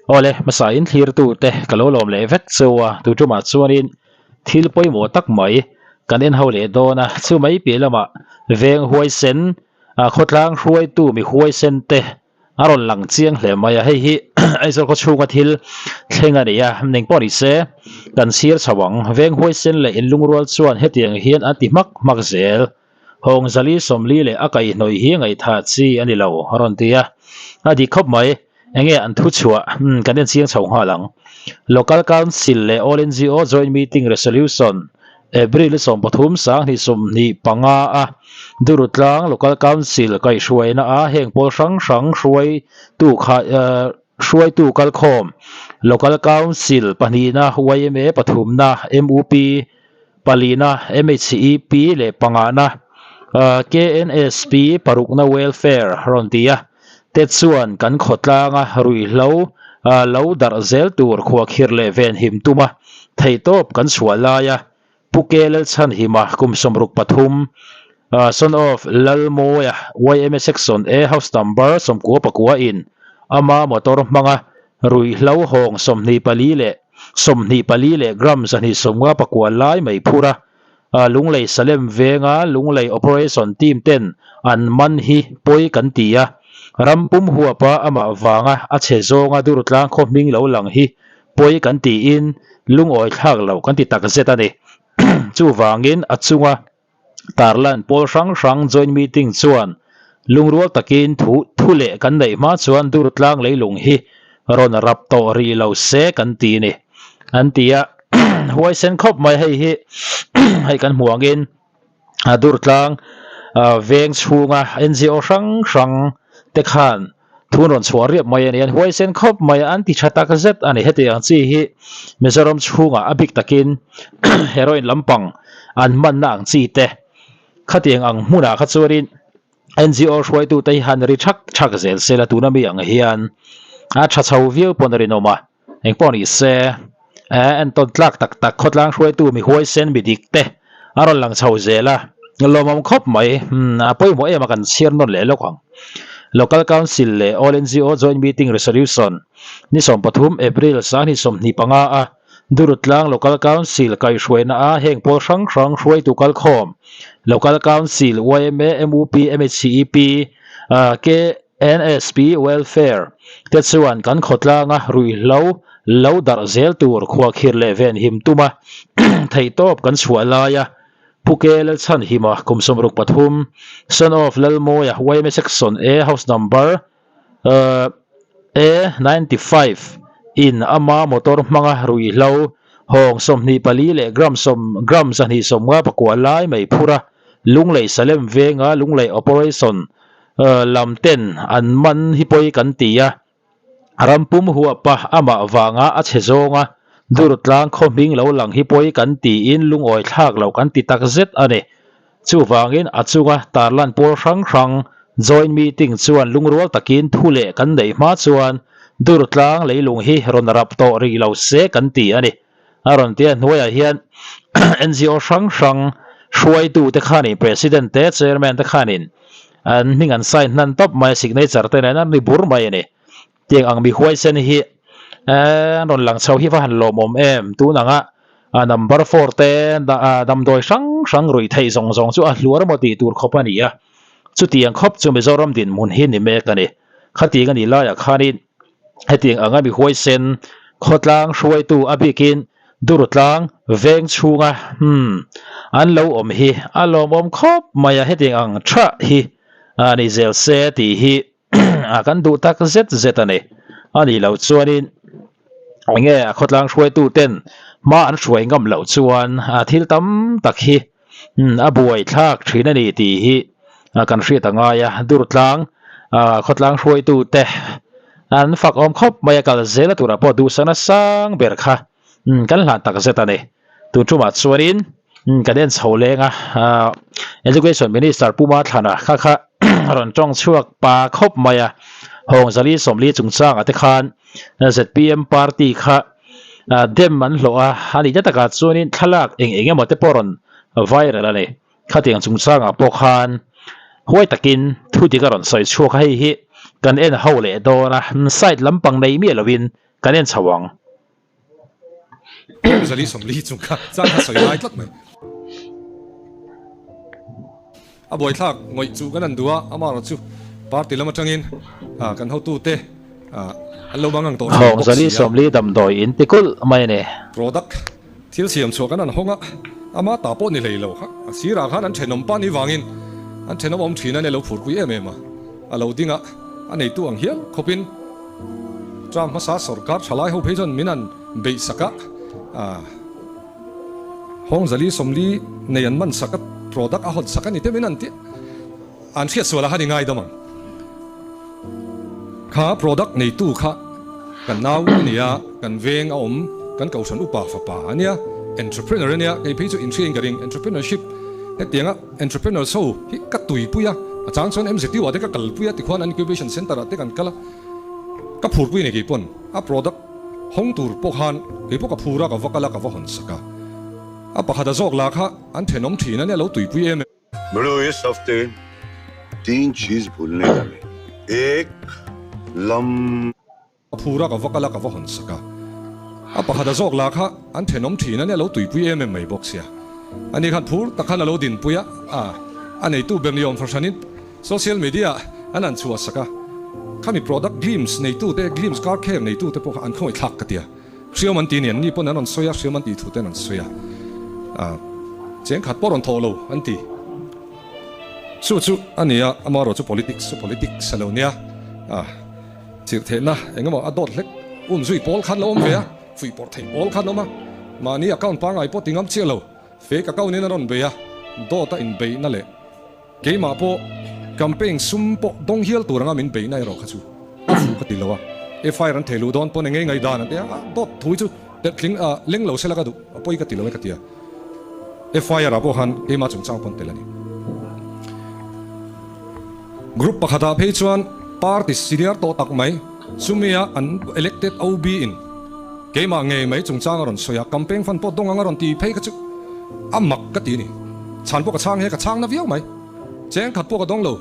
Awle, hmasa in thlirtu te ka lo lawm leh vek cheu a, tu tumah chuanin thil pawimawh tak mai kan en ho leh dawn a, chu mai piah lamah veng huaisen, khawtlang hruaitu mi huaisen te a rawn lang chiang hle mai a, hei hi Aizawl khaw chhunga thil thleng a ni a, eng pawh ni se kan chhir chho ang, veng huaisen leh inlungrual chuan hetiang hian an ti hmak hmak zel. Hawng zali sawmli leh a kaihhnawih hi ngaihthah chi a ni lo, a rawn ti a. A dik khawp mai, enge an thu chhuah kan en chiang chho nghal ang. Local Council leh All NGO Joint Meeting Resolution, April 13 2025 a Durutlang Local Council kaihhruaina a heng pawl hrang hrang hruaitu kha hruaitu kalkhawm Local Council pahnihna yma pathumna mup palina MHEP leh pangana KNSP parukna welfare rawn ti a, te chuan kan khawtlanga ruihhlo lo darh zel tur khuahkhirh leh venhim tuma theihtawp kan chhuah laia Pu Ke Lalchhanhima kum 63 son of Lalmawia yma section A house number 99 in ama motor hmanga ruihhlo hawng 24 leh 24 leh gram 259 lai mai phur a, Lunglei Salem venga Lunglei Operation Team ten an man hi pawi kan ti a, ram pum huapa amah vanga a chhe zawnga durtlang khaw hming lo lang hi pawi kan tiin lungawi thlak loh kan ti takzet a ni. Chuvangin a chunga tarlan pawl hrang hrang joint meeting chuan lungrual takin thu thu leh kan neih hma chuan durtlang leilung hi rawn rap tawh rih lo se kan ti ni an ti a. Huaisen khawp mai hei hi hei kan hmuh angin durtlang veng chhunga NGO hrang hrang te khan Thun rawn chhuah riap mai a ni. An huaisen khawp mai a, an ti tha tak zet a ni. Hetiang chi hi Mizoram chhungah a bik takin heroin lampang an hmanna ang chi te khatiang ang hmunah kha chuanin NGO hruaitute hi han ri thak thak zel se la tuna mi ang hian a tha chho viau pawn a rinawm a. Engpawh ni se entawn tlak tak tak khawtlang hruaitu mi huaisen mi dik te a rawn lang chho zel a, lawmawm khawp mai. A pawimawh em a kan chhiar nawn leh lawk ang. Local Council leh All NGO Joint Meeting Resolution ni 13 April 2025 a Durutlang Local Council kaihhruaina a heng pawl hrang hrang hruaitu kalkhawm Local Council, yma, mup, MHCEP, K NSP Welfare te chuan kan khawtlanga ruihhlo lo darh zel tur khuahkhirh leh venhim tuma theihtawp kan chhuah laia Pu Ke Lalchhanhima kum 63, son of Lalmawia yma Section A House Number A 95 in ama motor hmanga ruihhlo hawng 24 leh gram gram 259 lai mai phur a, Lunglei Salem venga Lunglei Operation Lam ten an man hi pawi kan ti a, ram pum huapa amah vanga a chhe zawnga durtlang khaw hming lo lang hi pawi kan tiin lungawi thlak lo kan ti tak zet a ni. Chuvangin a chunga tarlan pawl hrang hrang joint meeting chuan lungrual takin thu leh kan neih hma chuan durtlang leilung hi rawn rap tawh rih lo se kan ti a ni. A rawn ti a, hnuaiah hian NGO hrang hrang hruaitu te khanin President te Chairman te khanin an hming an sign hnan tawp mai a, signature te nen an ri bur mai a ni. Tiang ang mi huaisen hi an rawn lang chho hi va han lawmawm em? Tun anga number four te damdawi hrang hrang ruih theih zawng zawng chu a hluar emaw tih tur khawp a ni a, chutiang khawp chu Mizoram dinhmun hi ni mek a ni. Khatiang a nih laiah khanin Hetiang anga mi huaisen khawtlang hruaitu a bikin Durtlang veng chhunga hmm an lo awm hi a lawmawm khawp mai a, hetiang ang tha hi a ni zel se tih hi a kan duh tak zet zet a ni. A nih loh chuanin enge a khawtlang hruaitu ten hma an hruai ngam loh chuan a thil tam tak hi a buaithlak thin a ni tih hi kan hriat a ngai a, Durtlang khawtlang hruaitu te an fak awm khawp mai a, kal zel a turah pawh duhsakna sang ber kha kan hlan tak zet a ni. Tun tumah chuanin kan en chho leng a, Education Minister Pu Mathlana kha kha rawn tawng chhuak pa khawp mai a, Hawng Zali Sawmli chungchangah te khan zpm party kha dem an hlawh a, a nih na takah chuanin thlalak eng eng emaw te pawh rawn viral a ni. Khatiang chungchangah pawh khan huai takin thu dik a rawn sawi chhuak a, hei hi kan en ho leh dawn a, side lampang nei miah lovin. Kan en chho ang. Zali 40 chung kha chang kha sawi ngai tlat mai. A buaithlak ngawih chu kan an duh a, amaherawh chu party lam atangin kan hotute an lo bang ang tawh thin Hawng bawk zali si a. 40 damdawi in ti kulh mai a ni. Product thil siam chhuah kan an hawng a, ama ta pawh ni hlei lo kha a sirah khan an thenawm pa ni vangin an thenawm awm thin a ni a lo phurpui em em a, a lo ding a, a neitu ang hial khawpin term hmasa sorkar thalai ho phei chuan min an beih sak a. Hawng zali 40 nei an man sak a, product a hawn sak a ni te min an ti. An hriat sual ah khan i ngaidam ang. Kha product neitu kha kan nau a nia, kan veng a awm, kan kohhran upa fapa a nia, entrepreneur a nia, kei phei chu inhriain ka ring, entrepreneurship hetianga entrepreneurs ho hi ka tuipui a, a chang chuan MZU ah te ka kalpui a, tikhuan an incubation center ah te kan kal a, ka phurpui a ni kei pawn a product. Hawng tur pawh khan kei pawh ka phur a, ka va kal a, ka va hawn sak a. A pakhat a zawk lah kha an thenawm thin a nia, lo tuipui em em. Bro is hafte teen cheez bhulne wale ek lam. Ka phur a, ka va kal a, ka va hawn sak a. A pakhat a zawk lah kha an thenawm thin a nia, lo tuipui em em mai bawk sia. Ani khan phur tak khan a lo dinpui a, a neitu ber ni awm fahranin Social media an han chhuah sak a, khami product Glimpse neitute, Glimpse car care neitute pawh kha an khawngaih thlak ka ti a. Hriam an ti ni, anni pawn an rawn sawi a, hriam an tih thu te an rawn sawi a. Ah, cheng khat pawh rawn thawh lo an ti. Chu chu a ni a, amaherawh chu politics chu politics a lo nia. Ah, chirh theihna eng emaw a dawt hlek um zui pawl khan lo awm ve a, fuih pawrh theih pawl khan awm a, mahni account pangngai pawh ti ngam chiah lo, fake account in a rawn bei a, dawt a inbeihna leh. Keimah pawh campaign sum pawh dawng hial tur anga min beihna erawh kha chu a fuh ka ti lo a, FIR an thei luh dawn pawn engei ngaihdan an ti a, dawt thu hi chu tling leng lo sela ka duh a pawi ka ti lo e ka ti a, FIR ah pawh khan keimah chungchang pawn tel a ni. Group pakhatah phei chuan party senior tawh tak mai chumia an elected OB in keimah ngei mai chungchang a rawn sawi a, campaign fund pawh dawng anga rawn ti phei kha chu a mak ka ti a ni. Chhan pawh ka chhang he ka chhang na viau mai. Cheng khat pawh ka dawng lo.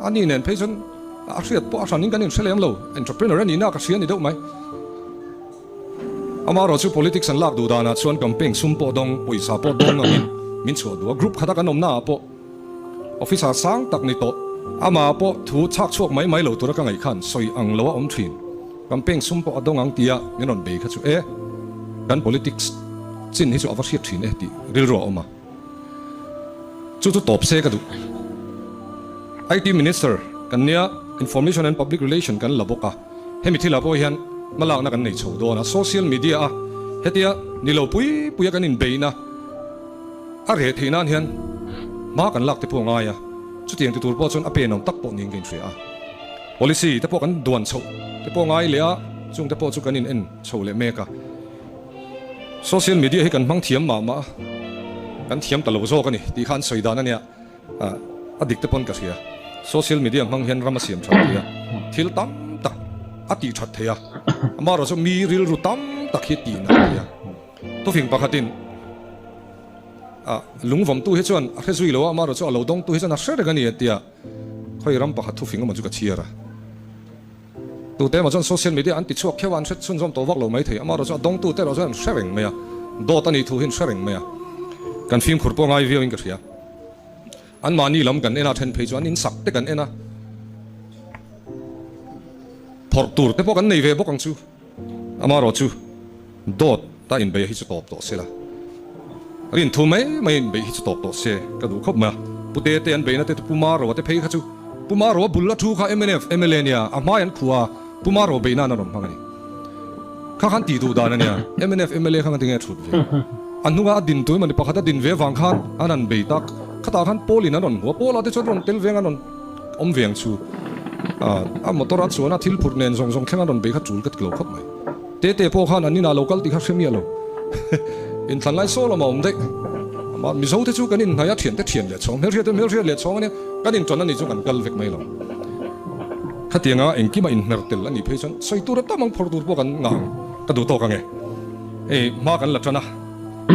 A ni nen phei chuan a hriat pawh a hranin kan inhre lem lo. Entrepreneur a nihna ka hria ni deuh mai. Amaherawh chu politics an lak duh danah chuan campaign sum pawh dawng, pawisa pawh dawng angin min chhuah duh a. Group khata kan awmnaah pawh officer sang tak ni tawh. Amah pawh thu chhak chhuak mai mai lo tura ka ngaih khan sawi ang lo a awm thin. Campaign sum pawh a dawng ang tia min rawn bei kha chu e, kan politics chin hi chu a va hriat thin e tih rilru a awm a. Chu chu tawp se ka duh. IT Minister kan nia, Information and Public Relation kan la bawk a, hemi thilah pawh hian hmalakna kan nei chho dawn a, social media a hetia ni lo pui puia kan inbeihna a reh theih nan hian hma kan lak te pawh a ngai a, chutiang ti tur pawh chuan a penawm tak pawh niin ka inhria a. Policy te pawh kan duan chhoh te pawh ngai leh a, chung te pawh chu kan in en chho leh mek a. Social media hi kan hmang thiam mah mah a, kan thiam ta lo zawk a ni tih kha an sawi dan a nia, a dik te pawn ka hria. Social media hmang hian ram a siam that thei a, thil tam tak a tih that thei a, amaherawh chu mi rilru tam tak hi tih nat thei a. Thufing pakhatin. A lungvawmtu hi chuan a hre zui lo a, amaherawh chu a lo dawngtu hi chuan a hre reng a ni a tia. Khawi ram pakhat thufing emaw chu ka chhiar a. Tute emaw chuan social media an ti chhuak kheuh a, an hre chhunzawm tawh vak lo mai thei. Amaherawh chu a dawngtu te erawh chuan an hre reng mai a, dawt a nih thu hi an hre reng mai a. Kan fimkhur pawh ngai viauin ka hria. Anmahni lam kan en a, then phei chu an insak te kan en a, phawrh tur te pawh kan nei ve bawk ang chu. Amaherawh chu dawt a inbeih hi chu tawp tawh se la, rin thu mai mai inbeih hi chu tawp tawh se ka duh khawp mai a. Pu Tete an beihna te Pu Maroa te phei kha chu Pu Maroa bul a thu kha mnf mla nia, a hmai an khuh a, Pu Maroa beih nan a rawn hmang a ni. Kha khan tih duh dan a nia, mnf mla kha ngatinge a thut ve? A hnunga a din tu emaw ni pakhat a din ve avang khan an han bei tak. Khatah khan Paul in an rawn hmu a, Paul ah te chuan rawn tel veng an rawn. Awm ve ang chu. A motor a chuan a thil phurh nen zawng zawng thleng a rawn bei kha tul ka ti lo khawp mai. Tete pawh khan an inah lo kal tih kha hre miah lo. Inthlan lai saw lamah awm daih. Amah Mizo te chu kan inhnaih a thiante thian leh chhawng, hmelhriat te hmelhriat leh chhawng a nia, kan inṭan a nih chu kan kal vek mai lo. Khatianga engkima inhmer tel a nih phei chuan sawi tur a tam ang phawrh tur pawh kan ngah ang. Ka duh tawk ang e. Hei hma kan la ṭan a,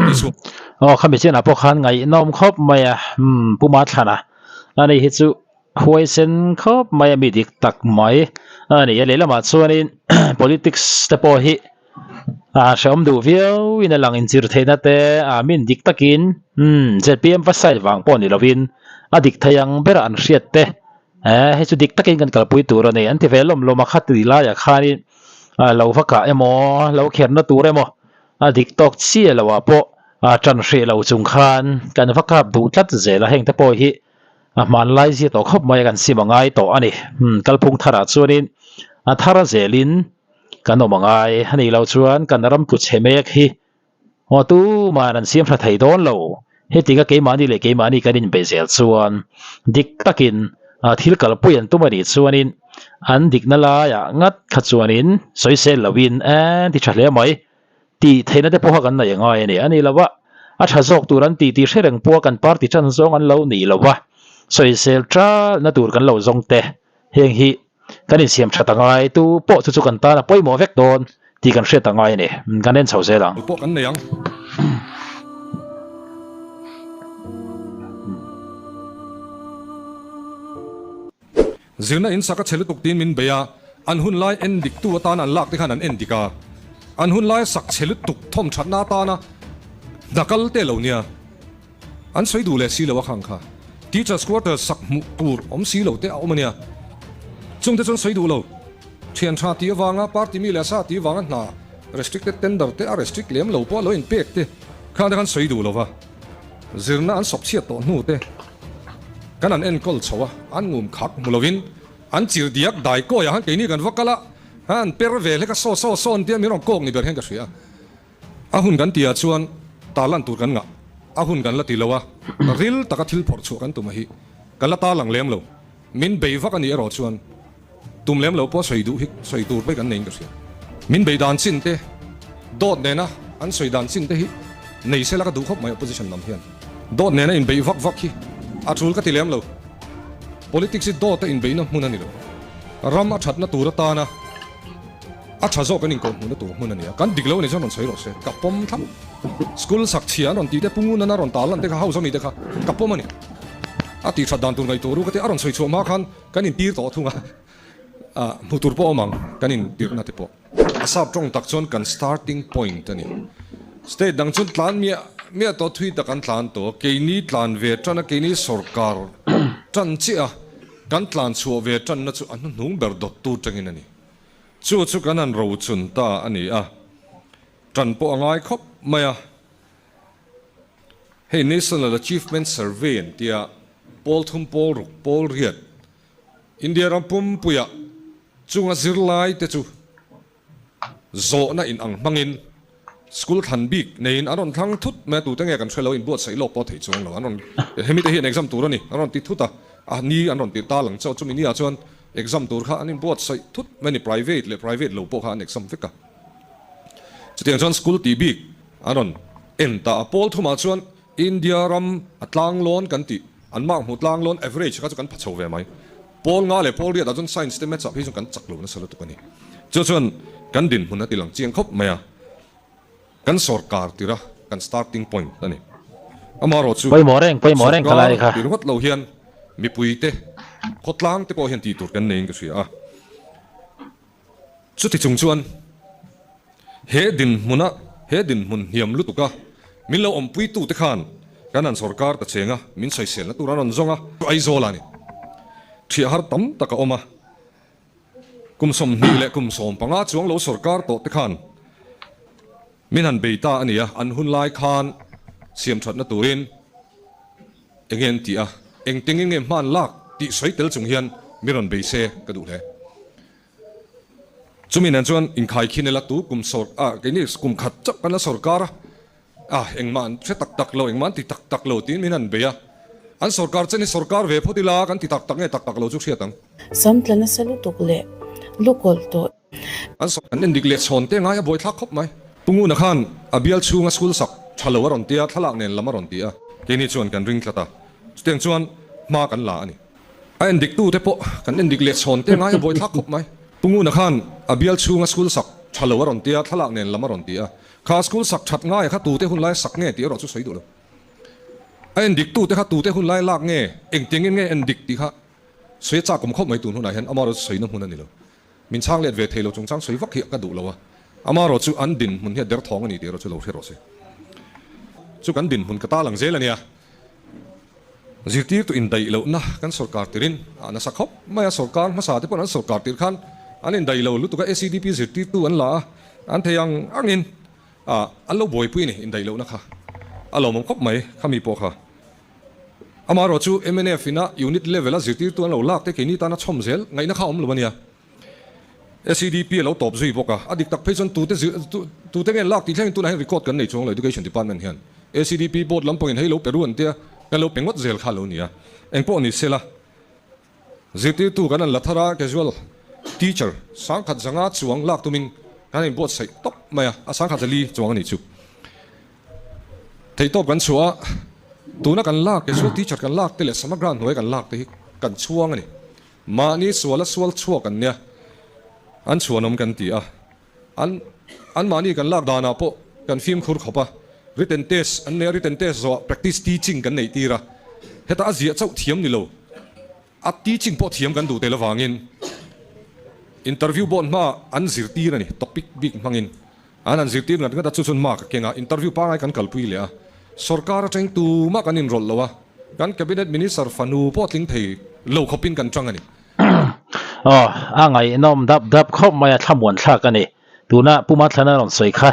tihchhuah. Aw khami chianah pawh khan ngaihnawm khawp mai a, umm Pu Mathlana. Ani hi chu huaisen khawp mai a, mi dik tak mai. A ni a, lehlamah chuanin politics te pawh hi ah hrehawm duh viau in a lang inchir theihna te ah min dik takin umm zpm va side vang pawh ni lovin a dik thei ang bera an hriat te eh hei chu dik takin kan kalpui tur a ni an ti ve lawm lawm a khati laiah khanin ah lo va kah emaw lo kherna tur emaw a dik tawk chiah loh ah pawh ah tan hreh lo chung khan kan va kap duh tlat zel a heng te pawh hi a hmanlai zia tawh khawp mai a kan sim a ngai tawh a ni umm kalphung tharah chuanin a thar zelin kan awm a ngai a nih loh chuan kan ram tlu chhe mek hi aw tuman an siam tha thei dawn lo heti ka keimahni leh keimahni kan inbe zel chuan dik takin thil kalpui an tum a nih chuanin an dikna laiah ngat kha chuanin sawisel loin eee ti tha hle mai tih theihna te pawha kan neih a ngai a ni. A nih loh a, a tha zawk tur an tih tih hre reng pawha kan party tan zawng an lo nih loh a, sawisel talna tur kan lo zawng te heng hi kan insiam that a ngai tu pawh chu chu kan tan a pawimawh vek dawn tih kan hriat a ngai a ni. Kan en chho zel ang. Pawh kan nei ang. Zirna in sak a chhe lutuk tiin min bei a, an hun lai en dik tu atana an lak te khan an en dik a, an hun lai sak chhe lutuk thawm thatna atana hna kal te lo nia an sawi duh leh si lo a khang kha teachers quarter sak hmuh tur awm si lo te a awm a nia chung te chuan sawi duh lo thian tha tih avanga party mi leh sa tih avanga hna restricted tender te a restrict lem lo pawh a lo in pek te khang te khan sawi duh lo va zirna an sawp chhiat tawh hnu te Kan an enkawl chho a, an ngum khak hmu lovin an chir diak dai kawi ah khan keini kan va kal a, an per ve hlek a saw saw saw an tia min rawn kawk ni ber hian ka hria. A hun kan tihah chuan tarlan tur kan ngah, a hun kan la ti lo a, ril taka thil phawrh chhuah kan tum a hi kan la tarlang lem lo, min bei vak a nih erawh chuan tum lem lo pawh sawi duh hi sawi tur pawh hi kan neiin ka hria. Min bei dan chin te, dawt nena an sawi dan chin te hi nei sela ka duh khawp mai opposition lam hian. Dawt nena inbeih vak vak hi a tul ka ti lem lo. Politics hi dawta inbeihna hmun a ni lo. Ram a thatna tur atana a tha zawk an inkawhhmuhna tur hmun a ni a. Kan dik lo a ni chuan rawn sawi rawh se. Ka pawm thlap. School sak chhia an rawn tih te, Pu Ngunana rawn tarlan te kha, House ami te kha ka pawm a ni. A tih that dan tur ngaihtuah ru ka ti a rawn sawi chhuah hma khan Kan intir tawh thung a, hmu tur pawh awm ang kan intirhna te pawh. A sap tawng tak chuan kan starting point a ni. State dang chuan tlan miah miah tawh thui tak an tlan tawh a, keini tlan ve tan a, keini sorkar tan chiah a, kan tlan chhuah ve tanna chu a hnuhnung ber dawt tur tangin a ni. Chu chu kan han rochun ta a ni a, tan pawh a ngai khawp mai a. Hei National Achievement Survey an tia, pawl thum pawl ruk pawl riat India ram pumpuiah chunga zirlai te chu zawhna in ang hmangin school thlan bik neiin an rawn thlang thut mai a, tute nge kan hre lo inbuatsaih lawk pawh theih chuang lo an rawn hemi te hi an exam tur a ni an rawn ti thut a, a ni an rawn ti ta lang chauh chumi ni ah chuan exam tur kha an inbuatsaih thut mai a ni private leh private lo pawh kha an exam vek a, chutiang chuan school tih bik An rawn en ta a, pawl thumah chuan India ram a tlanglawn kan tih, an mark hmuh tlanglawn average kha chu kan pha chho ve mai. Pawl nga leh pawl riatah chuan science te maths ah phei chuan kan chak lo nasa lutuk a ni. Chu chuan kan dinhmun a ti lang chiang khawp mai a, kan sawrkar tira kan starting point a ni. Amaherawh chu Pawimawh reng, pawimawh reng sawrkar ti ringawt lo hian mipui te, khawtlang te pawh hian tih tur kan neiin ka hria a. Chuti chung chuan he dinhmuna he dinhmun hniam lutuka min lo awmpuitute khan kan han sawrkar ta cheng a, min sawiselna tur an rawn zawng a. Aizawl a ni. Thiah har tam tak a awm a. Kum 20 leh kum 15 chuang lo sawrkar tawh te khan min han bei ta a ni a, an hun lai khan siamthatna turin eng nge an ti a, engtengin nge hman lak tih sawi tel chung hian min rawn bei se ka duh hle. Chumi nen chuan inkhai khin ila tu kum sawr ah keini kum khat chauh kan la sawrkar a, ah engmah an hre tak tak lo, engmah an ti tak tak lo tiin min han bei a, an sawrkar chen hi sawrkar ve phawt ila kan ti tak tak nge tak tak lo chu hriat ang. Sam tla nasa lutuk leh lukawlh tawh. An sawr an endik leh chhawn te ngai a buaithlak khawp mai. Pu Nguna khan a bial chhunga school sak tha lo a rawn ti a, thlalak nen lam a rawn ti a, keini chuan kan ring tlat a, chutiang chuan hma kan la a ni. A endik tute pawh kan endik leh chhawn te ngai a buaithlak khawp mai. Pu Nguna khan a bial chhunga school sak tha lo a rawn ti a, thlalak nen lam a rawn ti a. Kha school sak that ngaia kha tute hun lai sak nge tih erawh chu sawi duh lo. A endik tute kha tute hun lai lak nge, engtiangin nge endik tih kha sawi a chak awm khawp mai tun hunah hian amaherawhchu sawina hmun a ni lo. Min chhang let ve thei lo chungchang sawi vak hi ka duh lo a, amaherawh chu an dinhmun hi a derthawng a ni tih erawh chu lo hre rawh se. Chu kan dinhmun ka talang zel a nia. Zirtirtu indaih lohna kan sawrkar tirin a nasa khawp mai a, sawrkar hmasa te pawh an sawrkar tir khan an indaih lo lutuk a, SEDP zirtirtu an la a, an thei ang angin an lo buaipui a ni indaih lohna kha a lawmawm khawp mai khami pawh kha. Amaherawh chu mnf ina unit level a zirtirtu an lo lak te keini tana chhawm zel ngaihna kha a awm lo a nia. SEDP a lo tawp zui bawk a, a dik tak phei chuan tute zir tute nge lak tih thlengin tunah hian record kan nei chuang lo Education Department hian. SEDP board lampangin hei lo pe ru an tia kan lo pe ngawt zel kha a lo ni a. Engpawh ni sela zirtirtu kan an la thar a, casual teacher sangkhat zanga chuang lak tumin kan inbuatsaih tawp mai a, a sangkhat zali chuang a nih chu. Theihtawp kan chhuah a, tuna kan lak casual teacher kan lak te leh samagra hnuai kan lak te hi kan chhuang a ni. Mahni suala sual chhuak an nia, an chhuanawm kan ti a, an anmahni kan lak danah pawh kan fimkhur khawp a, written test an nei a, written test zawhah practice teaching kan neih tir a, heta a ziah chauh thiam ni lo, a teaching pawh thiam kan duh tel avangin interview board hmaah an zirtir a ni, topic bik hmangin an han zirtir ngat ngat a, chu chuan mark a keng a, interview pangai kan kalpui leh a, sorkar atangin tumah kan inrawlh lo a. Kan Cabinet Minister fanu pawh tling thei lo khawpin kan chang a ni. Aw, a ngaihnawm dap dap khawp mai a, thlamuan thlak a ni. Tuna Pu Mathlana rawn sawi kha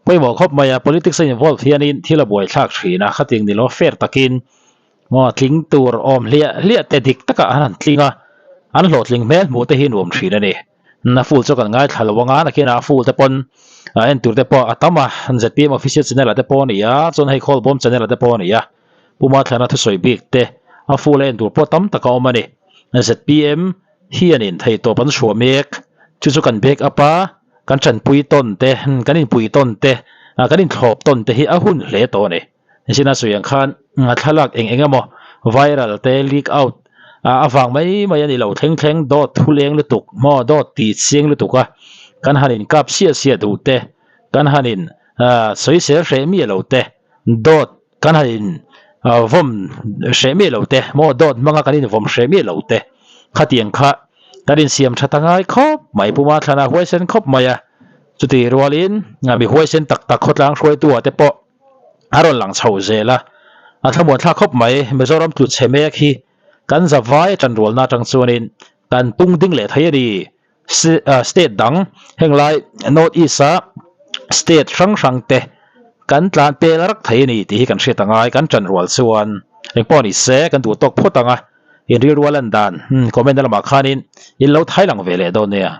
pawimawh khawp mai a, politics a involve hianin thil a buai thlak thin a, khating ni lo fair takin maw tling tur awm hliah hliah te dik takah an han tling a, an hlawhtling hmel hmuh te hi nuam thin a ni. A full chu kan ngaithla lo anga nakinah a full te pawn en tur te pawh a tam a, zpm official channel ah te pawh a ni a, chuan hei Khawlbawm channel ah te pawh a ni a. Pu Mathlana thusawi bik te a full a en tur pawh tam tak a awm a ni. Zpm hianin theihtawp an chhuah mek, chu chu kan back up a, kan tanpui tawn te, kan inpui tawn te, kan inthlawp tawn te hi a hun hle tawh a ni. Zina sawi ang khan thlalak eng eng emaw viral te leak out avang mai mai a ni lo thleng thleng dawt thu leng lutuk maw dawt tih chiang lutuk a kan han in kap siah siah duh te kan han in sawisel hreh miah lo te dawt kan han in vawm hreh miah lo te maw dawt hmanga kan in vawm hreh miah lo te khatiang kha kan insiam tha ta ngai khawp mai puma thlana huaisen khawp mai a chutih rualin mi huaisen tak tak khawtlang hruaitu ah te pawh a rawn lang chho zel a, a thlamuan thlak khawp mai. Mizoram tlu chhe mek hi kan zavai tanrualna atang chuanin kan tung ding leh thei a ni. State dang henglai North East a state hrang hrang te kan tlan pel rak thei a ni tih hi kan hriat angai kan tanrual chuan engpawh ni se kan duh tawk phawt ang a, inrilrual an dan comment na lamah khanin in lo thai lang ve leh dawn nia.